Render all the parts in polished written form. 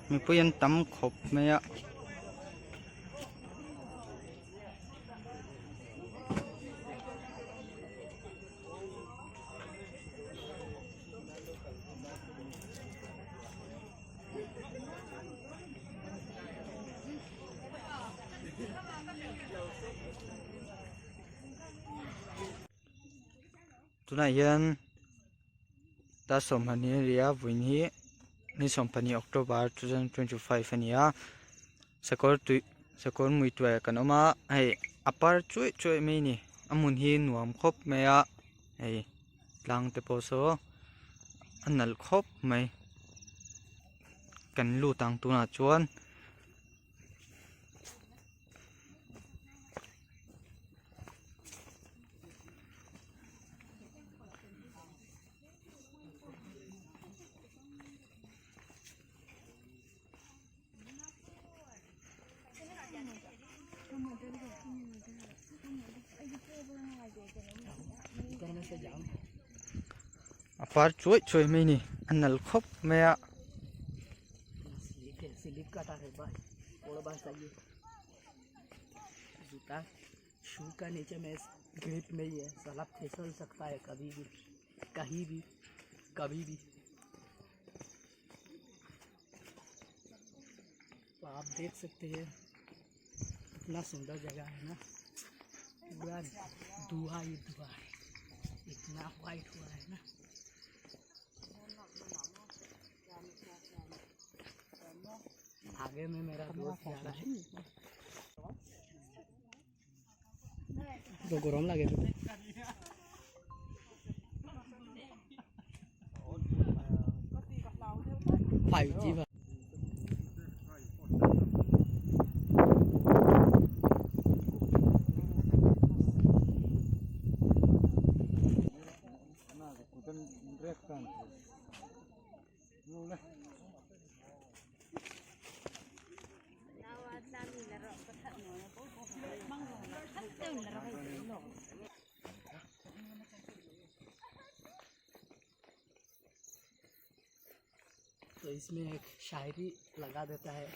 Mipui an tam khawp mai a. Tunah hian dar sawmhnih a ni a vawiin hi ni sawmpahnih October 2025 a ni a sakawr tui sakawr mui tuai ah kan awm a hei a par chuaih chuaih mai a ni a hmun hi nuam khawp mai a hei tlang te pawh saw a nalh khawp mai kan lut ang tunah chuan. A par chuai chuai mai a ni a nalh khawp mai a. तो आप देख सकते हैं इतना सुंदर जगह है ना पूरा धुआं ही धुआं है इतना वाइट हुआ है ना आगे में मेरा दोस्त जा रहा है तो गरम लगे 5G तो इसमें एक शायरी लगा देता है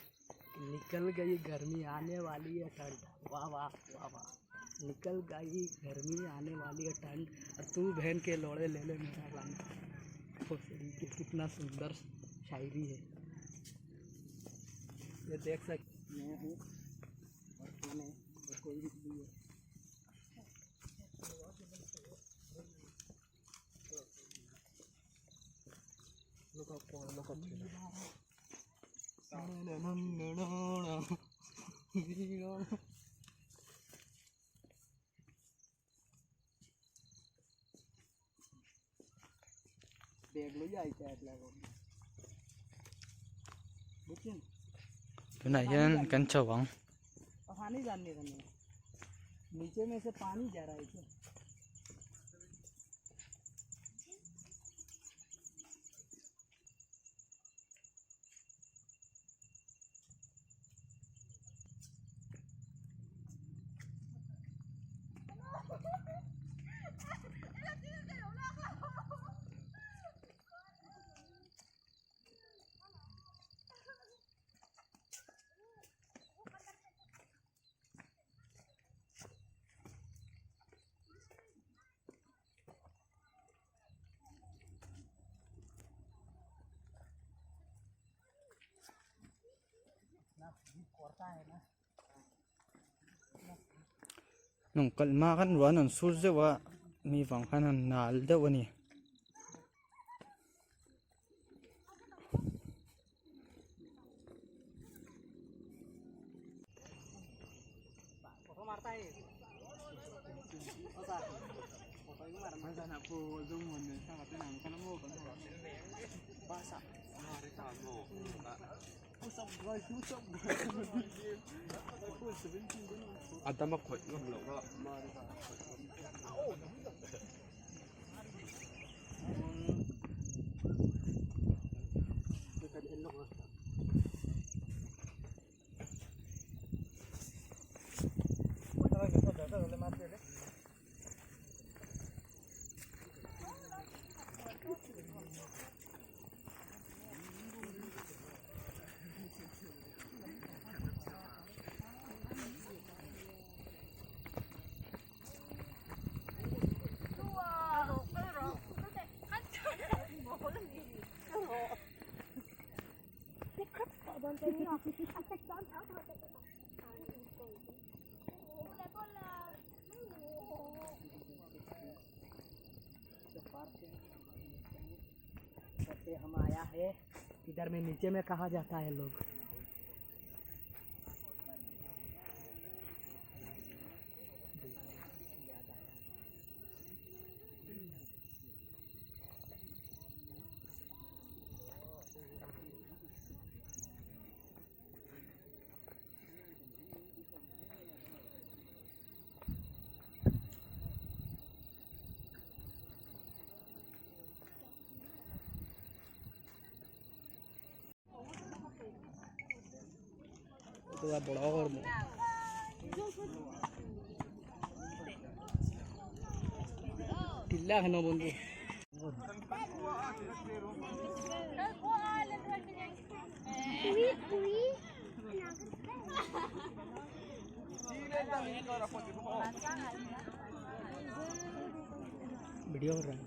निकल गई गर्मी आने वाली है ठंड वाह वाह वाह वाह निकल गई गर्मी आने वाली है ठंड और तू बहन के लोड़े ले ले मेरा रंग के कितना सुंदर शायरी है ये देख सकते मैं हूँ और कौन है और कोई भी नहीं है। Tunah hian kan chho ang. नीचे में से पानी जा रहा है क्या Nung kalh hma khan ruah an rawn sur zeuh a mi vang khan a nal deuh a ni. पे हम आया है इधर में नीचे में कहा जाता है लोग। बड़ा और টিল্লা কেন বন্ধু। ভিডিও कर रहा है।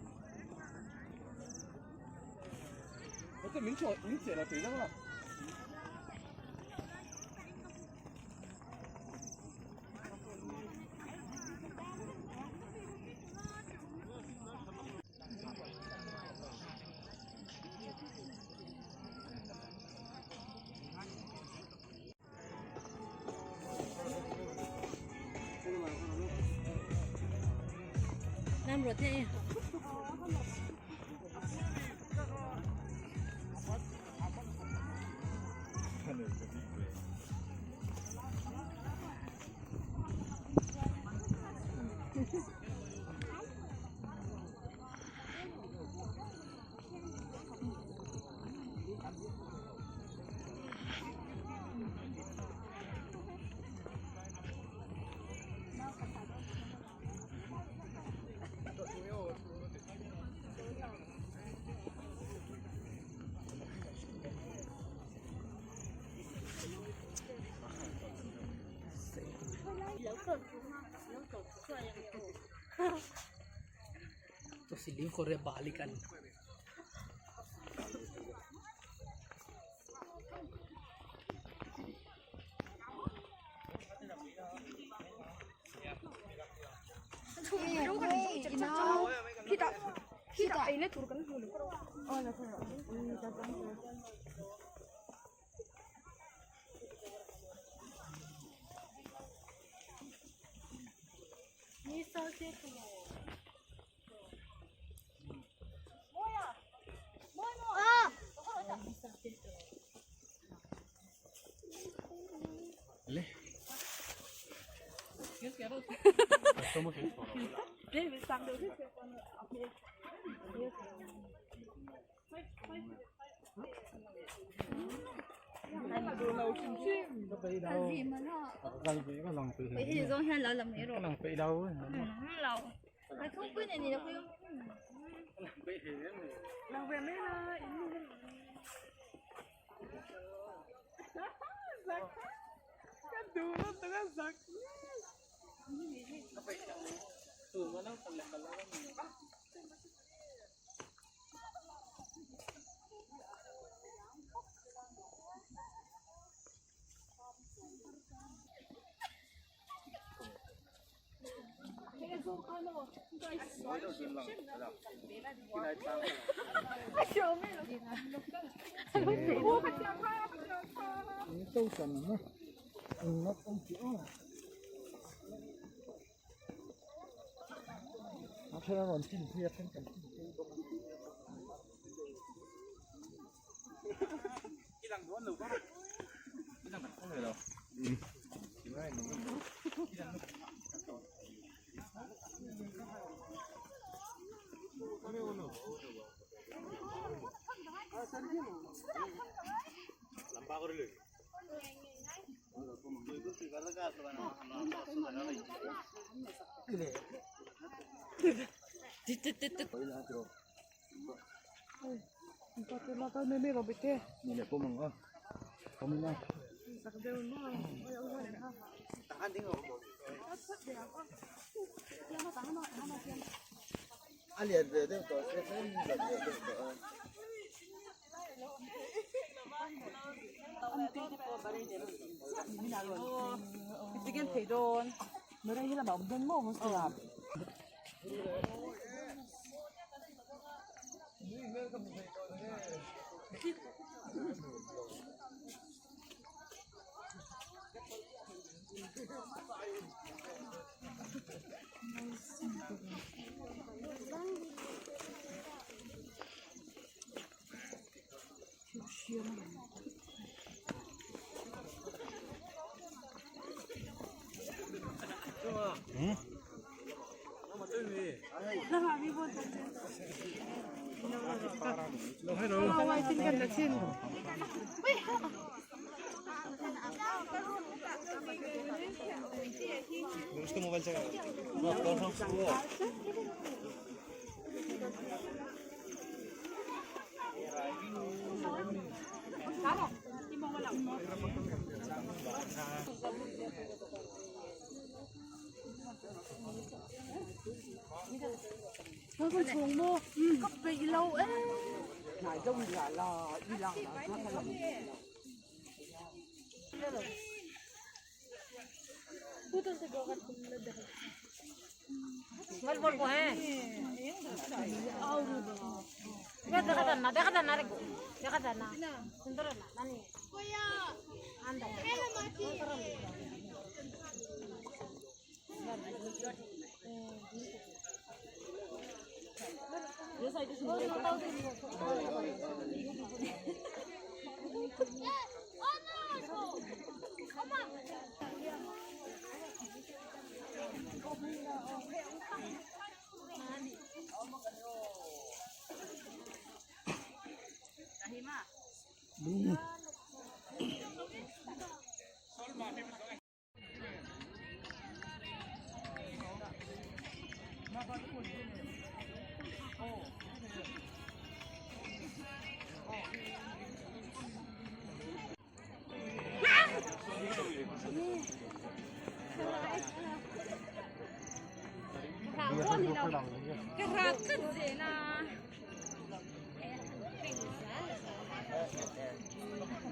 तो सिलिंग করে বালিকান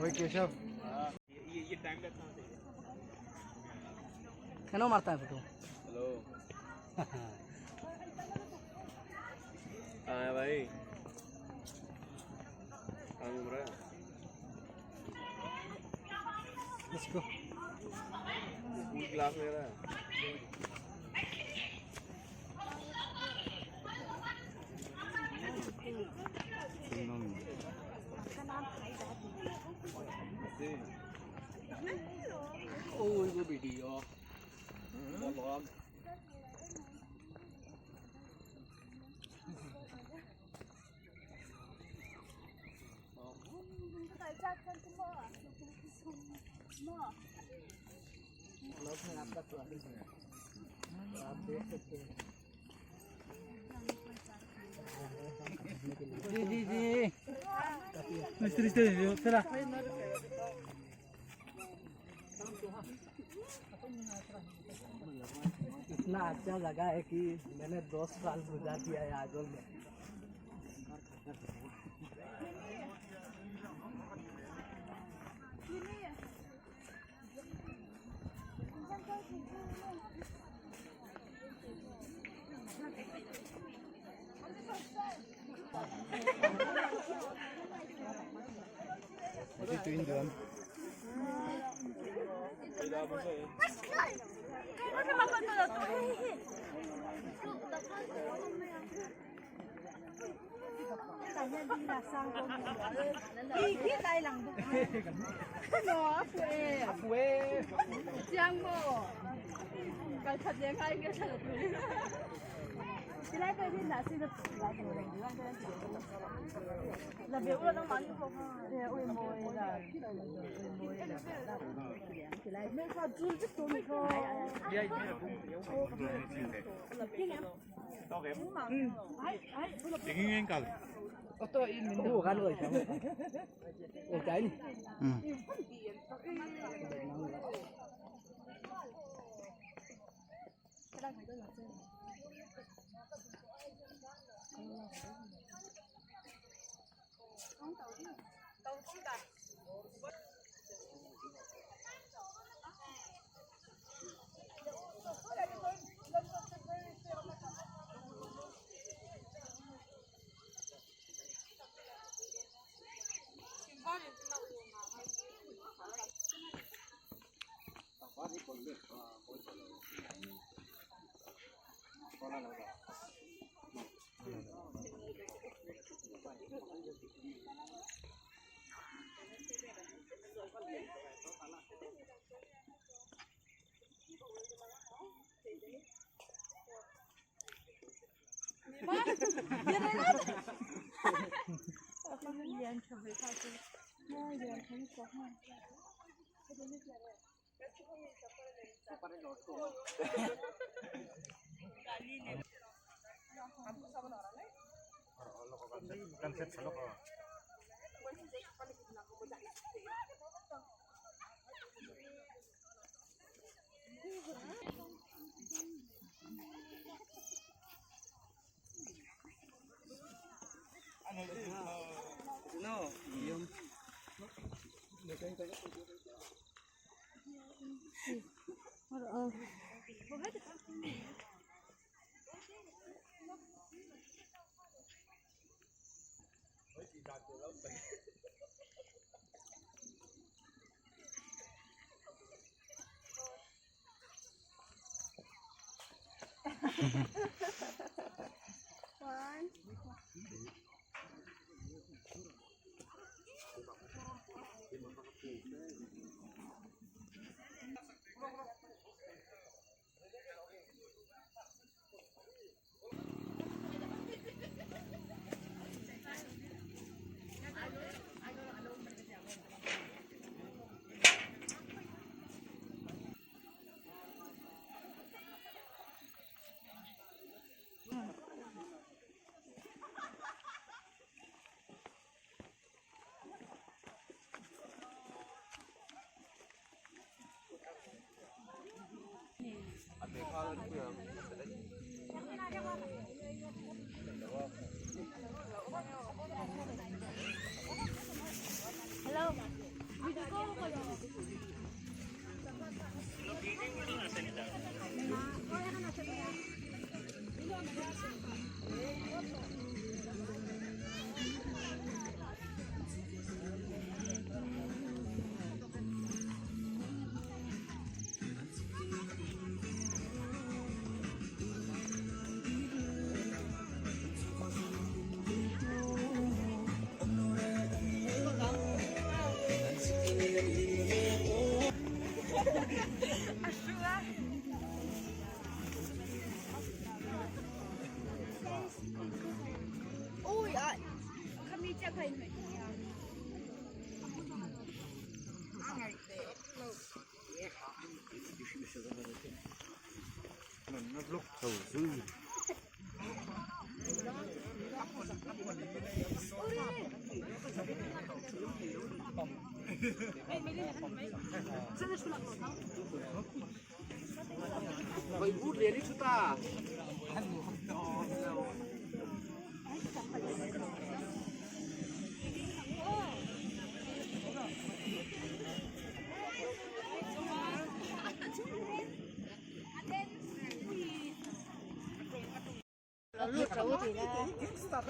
ओए केशव केना मारता है फोटो हेलो कहाँ है भाई कहाँ घूम रहा है इसको स्कूल क्लास ले रहा है ओ वो वीडियो व्लॉग blog में आपका स्वागत है। आप देख सकते हैं जी जी जी मिस्त्री से चला इतना अच्छा लगा है कि मैंने 10 साल गुजार दिया है आजोल में। Ủa, gan rồi sao? Ủa, cái này.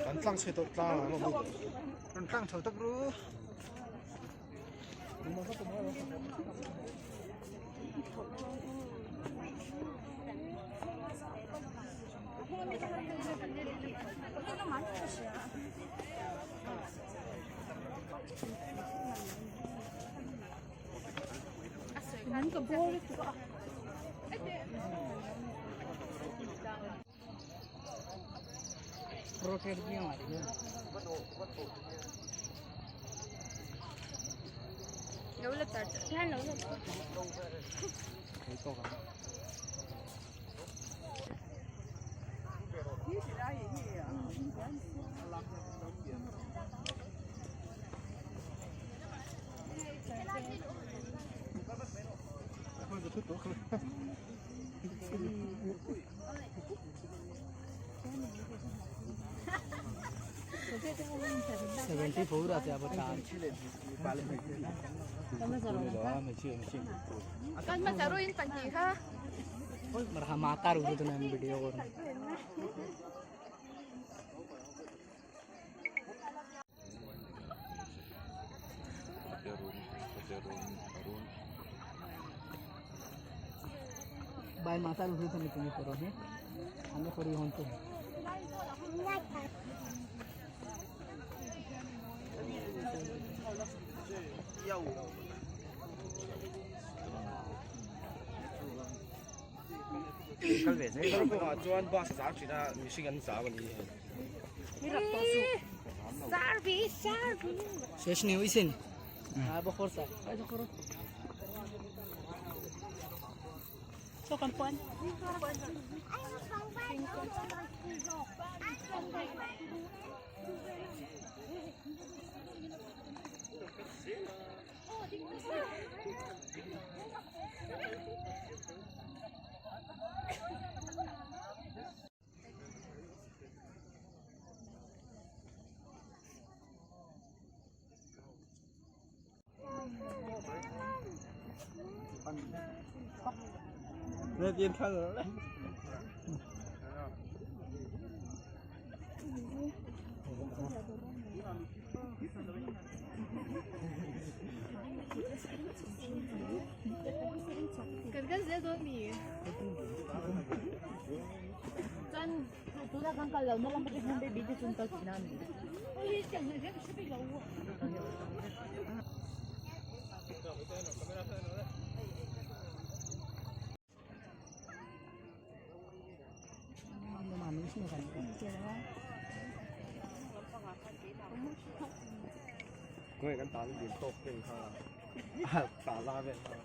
Kan tlang chhe tawh tlang ang awm Kan tlang chho tawp ru. Rotate भी हमारी है। 74 আছে আবার charge. माता रुको तो वीडियो करो। ভাই মাথার উপরে তুমি তুমি করো হ্যাঁ আমি করি হন তো Chuan bus a zam thin a mihring an zam a ni hei. শেষ নেই হইছে নি হ্যাঁ বখর স্যার বখর মানুষ না Kawng kan tan dil tawk vel kha ta la vel kha.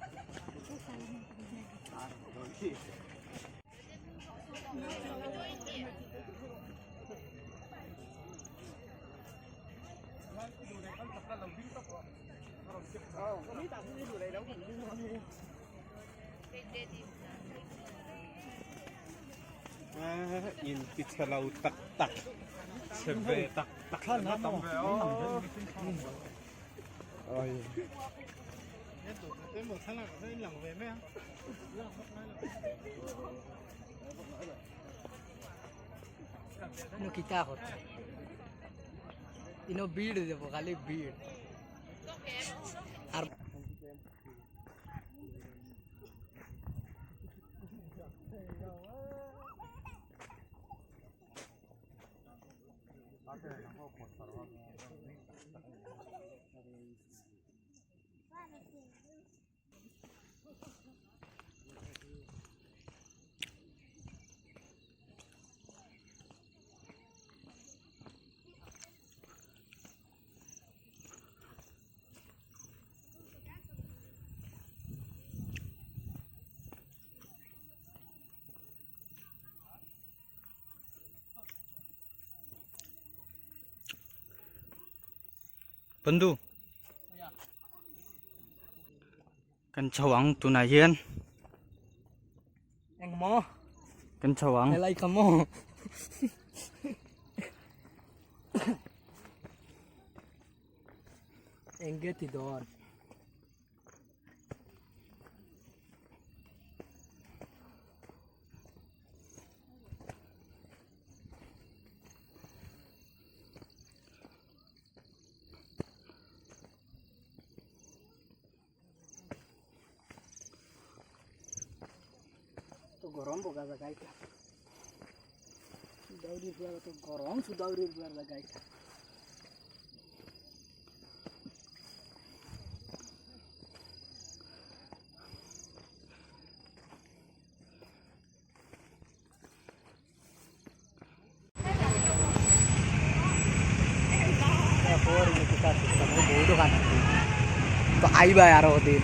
In ti chhe lo tak tak chhe ve tak tak na tam ve aw. Oi. ইনো কিতা করতে ইনো ভিড় দেবো খালি ভিড় আর Bandhu kan chho ang tunah hian engmaw kan chho ang helai ka maw enge ti dawn তো গরম বোকা জায়গাটা সুদাউরির তো গরম সুদাউরির জায়গাটা তো আইবা আরো দিন।